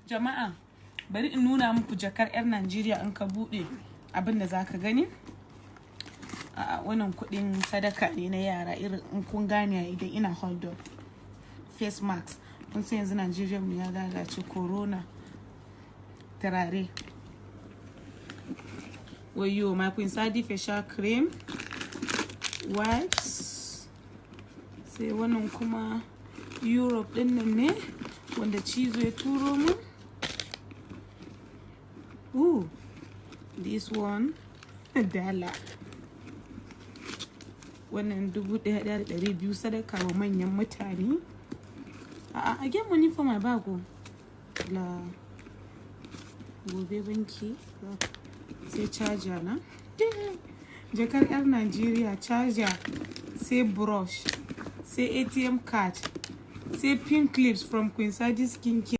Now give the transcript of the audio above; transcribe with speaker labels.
Speaker 1: Jama'a, bari in nuna muku jakar 'yar Najeriya. In ka buɗe, abin da za ka gani. A wannan kuɗin sadaka ne na yara, irin in kun gane idan ina hold up. Face mask, kun san yanzu Najeriya mu ya lalace, corona. Turare, wayo, my Queen Sadi facial cream, wipes. Sai wannan kuma Europe din nan ne wanda cizo ya turo mun. Ooh, this one dala. Wannan 1200, sadaka wa manyan mutane. A I get money for my bag o. La gobe banki. Sai charger na. Jakar 'yar Najeriya: charger, sai brush, sai ATM card, sai pink clips from Queen Sadi Skincare.